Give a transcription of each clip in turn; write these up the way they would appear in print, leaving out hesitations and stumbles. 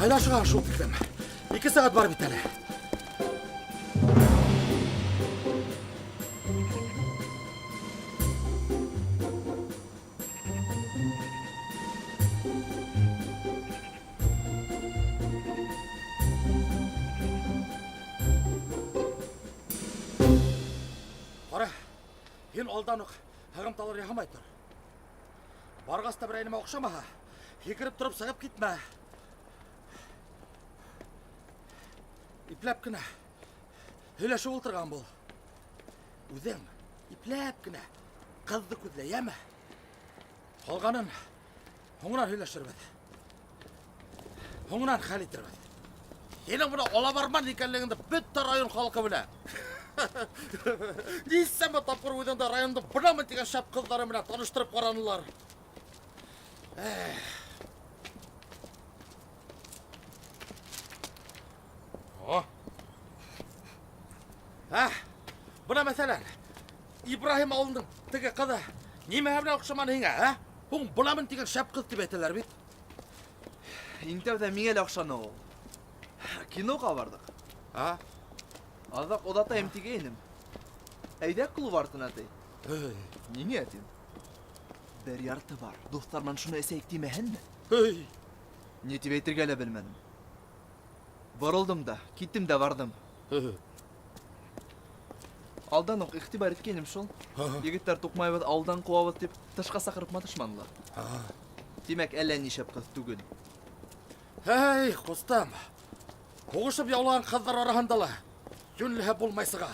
Ҡайҙа ашығаһың шул тиклем? Ике сәғәт бар бит әле. Ҡара, һин алдан уҡ һығымталар яһамай тор. Барғас та берәй нәмә оҡшамаһа, һикереп тороп сығып китмә. Ипләп кенә һөйләшеп ултырған бул. Үҙең ипләп кенә ҡыҙҙы күҙлә, йәме? Ҡалғанын һуңынан һөйләшербеҙ. Һуңынан хәл итербеҙ. Һинең бына алабарман икәнлегеңде бөтә район халҡы белә. Нисәмә тапҡыр үҙеңде районда бынамын тигән шәп ҡыҙҙары менән таныштырып ҡаранылар. Эх. О. Ә, бына мәҫәлән, Ибраһим ауылының теге ҡыҙы нимәһе менән оҡшаманы һиңә, ә? Һуң бынамын тигән шәп ҡыҙ тип әйтәләр бит. Иң тәүҙә миңә лә оҡшаны ул. Киноға барҙыҡ. А? Аҙаҡ оҙатайым тигәйнем. Әйҙә клуб артына ти. Эй. Ниңә тим? Бер ярты бар. Дуҫтар менән шуны эсәйек тимәһенме? Эй. Ни тип әйтергә лә белмәнем. Боролдом да, киттем дә бардым. Алдан уҡ иғтибар иткәйнем шул. Егеттәр туҡмайбыҙ, ауылдан ҡыуабыҙ тип тышҡа саҡырып маташманылар. Тимәк, әллә ни шәп ҡыҙ түгел. Эй, ҡустым. Һуғышып яулаған ҡыҙҙар араһында ла йүнлеһе булмай сыға.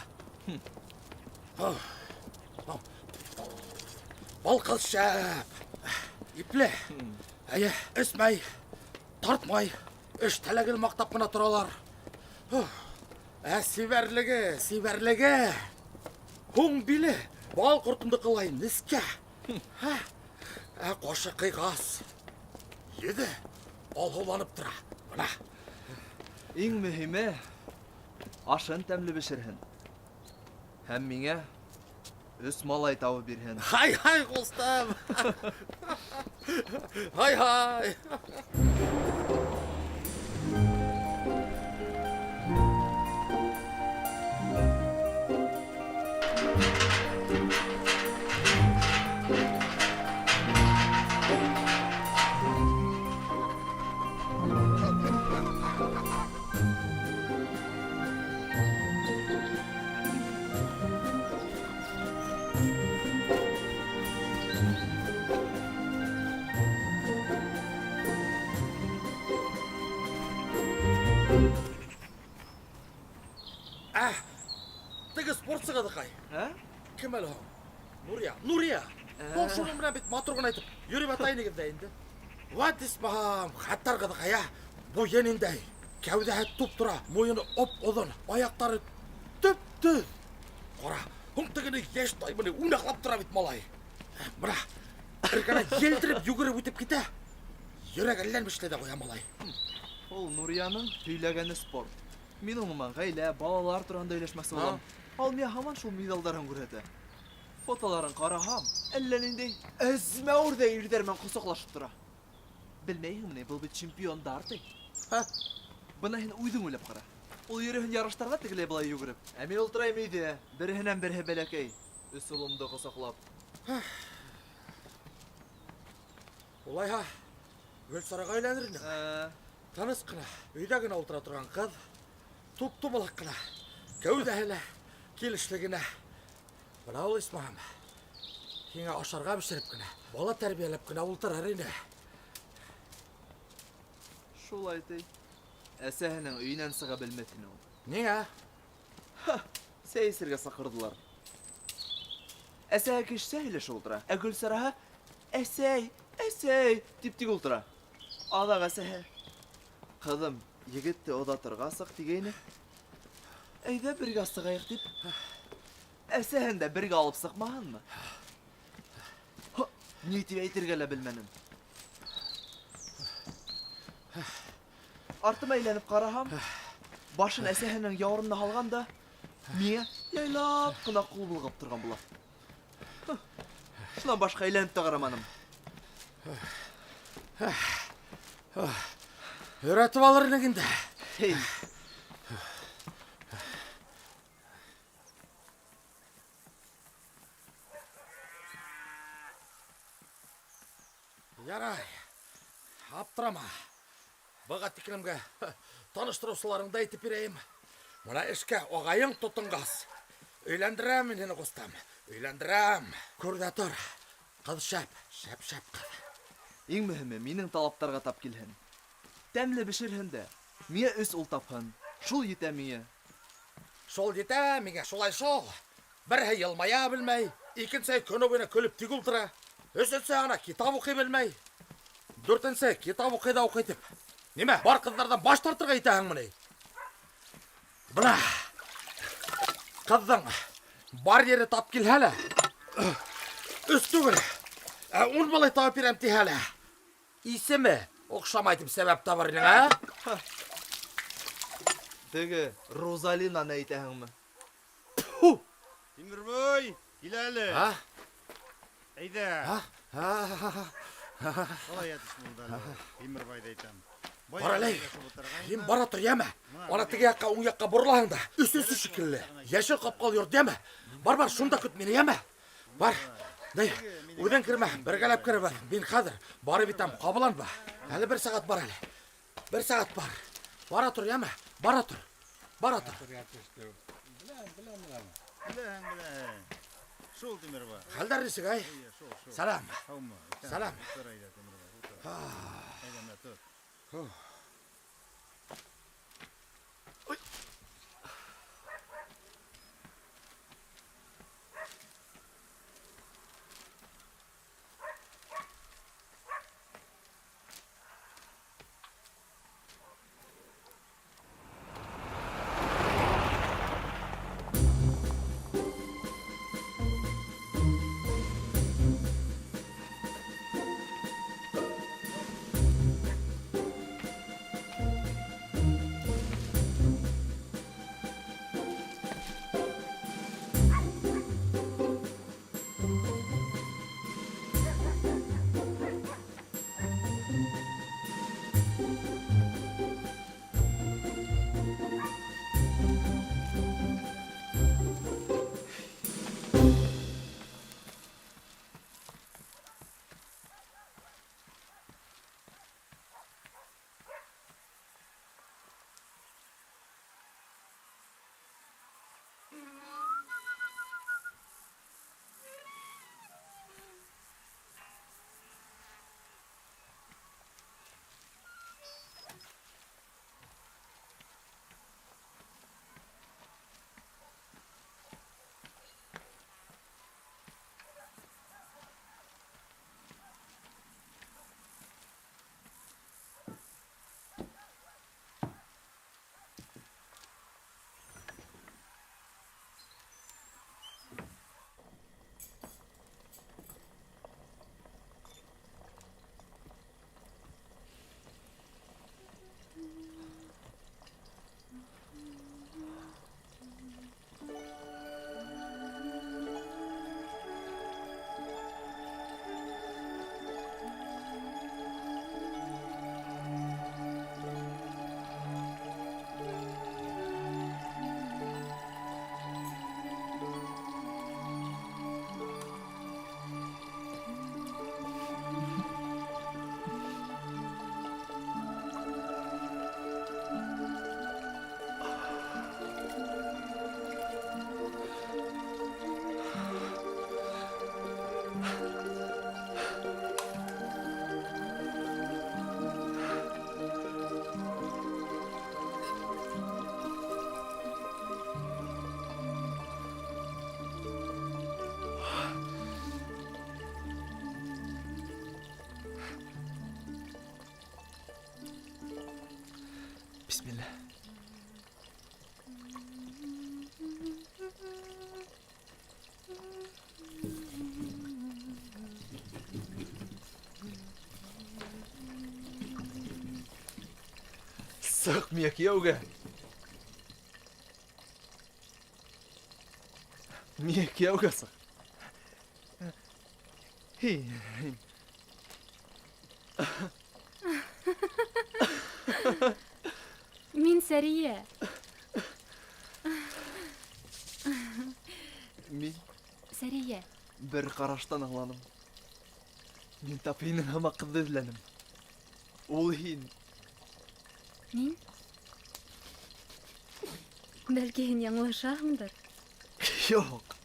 Был ҡыҙ шәп. Ипле. Әйе, эсмәй, тартмай, эштә лә гел маҡтап ҡына торалар. Ә сибәрлеге, сибәрлеге. Һуң биле бал ҡортондоҡолай нескә. Ә ҡашы ҡыйғас. Йөҙө алһыуланып тора. Бына. Иң мөһиме, ашын тәмле бешерһен. Һәм миңә өс малай табып бирһен. Һай-һай, ҡустым! Һай-һай! Ә, теге спортсы ҡыҙыҡай. Ә? Кем әле һуң? Нурия. Нурия. Һуң шуның менән бит матур ғына итеп йөрөп ята инегеҙ ҙә инде. Вәт исмаһам, хәтәр ҡыҙыҡай, ә? Буйы ниндәй? Кәүҙәһе туп-тура, муйыны оп-оҙон, аяҡтары төп-төҙ. Ҡара, һуң тегене йәш тай менә уйнаҡлап тора бит малай. Бына, бер генә елтереп йүгереп үтеп китә. Йөрәк әллә нишләй ҙә ҡуя малай. Ул Нурияның һөйләгәне спорт. Мин уның менән ғаилә, балалар тураһында һөйләшмәксе булам. Ә ул миңә һаман шул миҙалдарын күрһәтә. Фотоларын ҡараһам, әллә ниндәй әзмәүерҙәй ирҙәр менән ҡосаҡлашып тора. Белмәйһеңмени, был бит чемпиондар ти. Һа. Бына һин үҙең уйлап ҡара. Ул йөрөһөн ярыштарҙа тегеләй былай йүгереп. Ә мин ултырайым өйҙә, береһенән береһе бәләкәй, өс улымды ҡосаҡлап. Улайһа, Гөлсараға өйләнер инең. Ә. Тыныс ҡына, өйҙә генә ултыра торған ҡыҙ, туп-тумалаҡ ҡына, кәүҙәһе лә килешле генә. Бына ул исмаһам, һиңә ашарға бешереп кенә, бала тәрбиәләп кенә ултырыр ине. Шулай ти. Әсәһенең өйөнән сыға белмәҫ ине ул. Ниңә? Ха, сәй эсергә саҡырҙылар. Әсәһе кешсә һөйләшеп ултыра, ә Гөлсараһы әсәй, әсәй тип тик ултыра. Аҙаҡ әсәһе: Ҡыҙым, егетте оҙатырға сыҡ тигәйне. Әйҙә бергә сығайыҡ тип. Әсәһен дә бергә алып сыҡмаһынмы? Һо, ни тип әйтергә лә белмәнем. Артыма әйләнеп ҡараһам, башын әсәһенең яурынына һалған да, миңә яйлап ҡына ҡул болғап торған була. Шунан башҡа әйләнеп тә ҡараманым. Өйрәтеп алыр инек инде. Һей. Ярай. Аптырама. Быға тиклемгә таныштырыусыларыңды әйтеп бирәйем. Мына эшкә ағайың тотонғас. Өйләндерәм мин һине, ҡустым. Өйләндерәм. Күр ҙә тор. Ҡыҙ шәп, шәп-шәп ҡыҙ. Иң мөһиме минең талаптарға тап килһен. Тәмле бешерһен дә, миңә өс ул тапһын. Шул етә миңә. Шул етә миңә, шулай шул. Береһе йылмая белмәй, икенсеһе көнө буйына көлөп тик ултыра. Өсөнсөһө ана китап уҡый белмәй. Дүртенсе китап уҡый ҙа уҡый тип. Нимә, бар ҡыҙҙарҙан баш тартырға итәһеңме ни? Бына ҡыҙҙың бар ере тап килһә лә, өс түгел, ә ун малай табып бирәм тиһә лә, исеме оҡшамай тип сәбәп табыр инең, ә? Теге Розалинаны әйтәһеңме? Тьфу! Тимербай, кил әле. А? Әйҙә. А? А? Ҡалай ятыш булды әле. Тимербайҙы әйтәм. Бар әле. Һин бара тор, йәме? Ана теге яҡҡа, уң яҡҡа боролаһың да, өсөнсө шикелле. Йәшел ҡапҡалы йорт, йәме? Бар, бар, шунда көт мине, йәме? Бар. Ни, үҙең кермә, бергәләп керербеҙ. Мин хәҙер барып етәм, ҡабаланма. Әле бер сәғәт бар әле. Бер сәғәт бар. Бара тор, йәме? Бара тор. Бара тор. Беләм, беләм, беләм. Беләм, беләм. Шул Тимербай. Хәлдәр нисек, әй? Эйе, шул, шул. Сәлам. Һаумы? Сәлам. Ултыр әйҙә, Тимербай, ултыр. Әйҙә, менә тот. Бисмилла. Сыҡ миңә кейәүгә. Миңә кейәүгә сыҡ. Һин, һин. Мин Сәрия. Мин Сәрия. Бер ҡараштан аңланым. Мин тап һинең һымаҡ ҡыҙҙы эҙләнем. Ул һин. Мин? Бәлки һин яңылышаһыңдыр. Юҡ.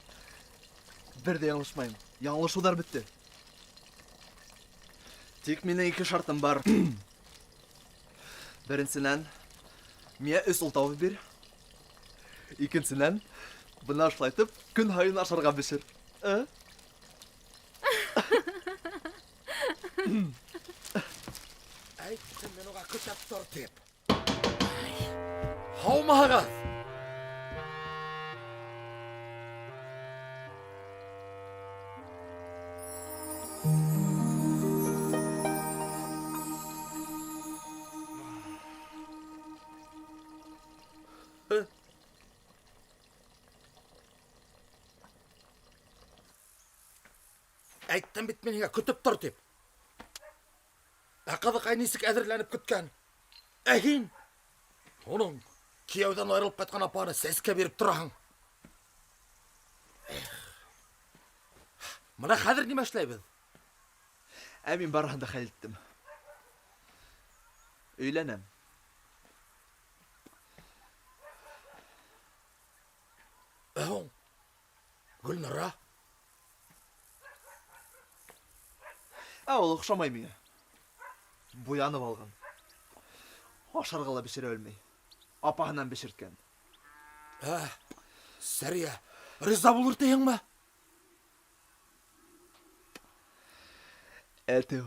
Бер ҙә яңылышмайым. Яңылышыуҙар бөттө. Тик минең ике шартым бар. Беренсенән, миңә өс ул табып бир. Икенсенән, бына шулайтып көн һайын ашарға бешер. Ә? Әйттем мин уға көтәп тор тип. Һаумыһығыҙ? Әйттем бит мин һиңә көтөп тор тип. Ә ҡыҙыҡай нисек әҙерләнеп көткән? Ә һин? Уның кейәүҙән айырылып ҡайтҡан апаһына сәскә биреп тораһың. Эх. Бына хәҙер нимә эшләйбеҙ? Ә мин барыһын да хәл иттем. Өйләнәм. Ә һуң? Гөлнара? Ә ул оҡшамай миңә. Буянып алған. Ашарға ла бешерә белмәй. Апаһынан бешерткән. Ә, Сәрия, риза булыр тиһеңме? Әтеү.